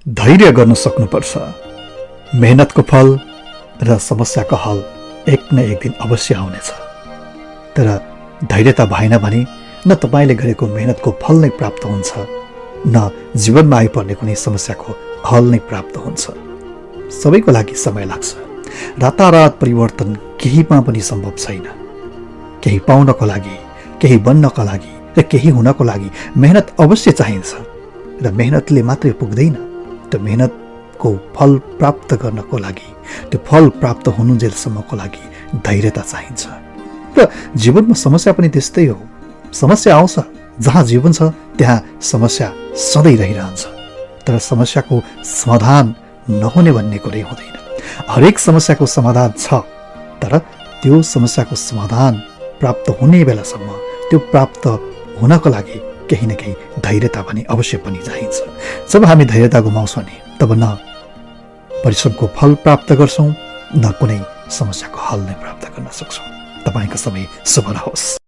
धैर्य गर्न सक्नुपर्छ। मेहनतको फल र समस्याको हल एक न एक दिन अवश्य आउनेछ। तर धैर्यता भएन भने न तपाईँले गरेको मेहनतको फल नै प्राप्त हुन्छ, न जीवनमा आइपर्ने कुनै समस्याको हल नै प्राप्त हुन्छ। सबैको लागि समय लाग्छ। रातारात परिवर्तन केहीमा पनि सम्भव छैन। केही पाउनको लागि, केही बन्नको लागि र केही हुनको लागि मेहनत अवश्य चाहिन्छ। र मेहनतले मात्रै पुग्दैन। त्यो मेहनतको फल प्राप्त गर्नको लागि, त्यो फल प्राप्त हुनुन्जेलसम्मको लागि धैर्यता चाहिन्छ। र जीवनमा समस्या पनि त्यस्तै हो। समस्या आउँछ, जहाँ जीवन छ त्यहाँ समस्या सधैँ रहिरहन्छ। तर समस्याको समाधान नहुने भन्ने कुरै हुँदैन। हरेक समस्याको समाधान छ, तर त्यो समस्याको समाधान प्राप्त हुने बेलासम्म, त्यो प्राप्त हुनको लागि केही न केही धैर्यता पनि अवश्य पनि चाहिन्छ। जब हामी धैर्यता गुमाउँछौँ नि, तब न परिश्रमको फल प्राप्त गर्छौँ, न कुनै समस्याको हल नै प्राप्त गर्न सक्छौँ। तपाईँको समय शुभ रहोस्।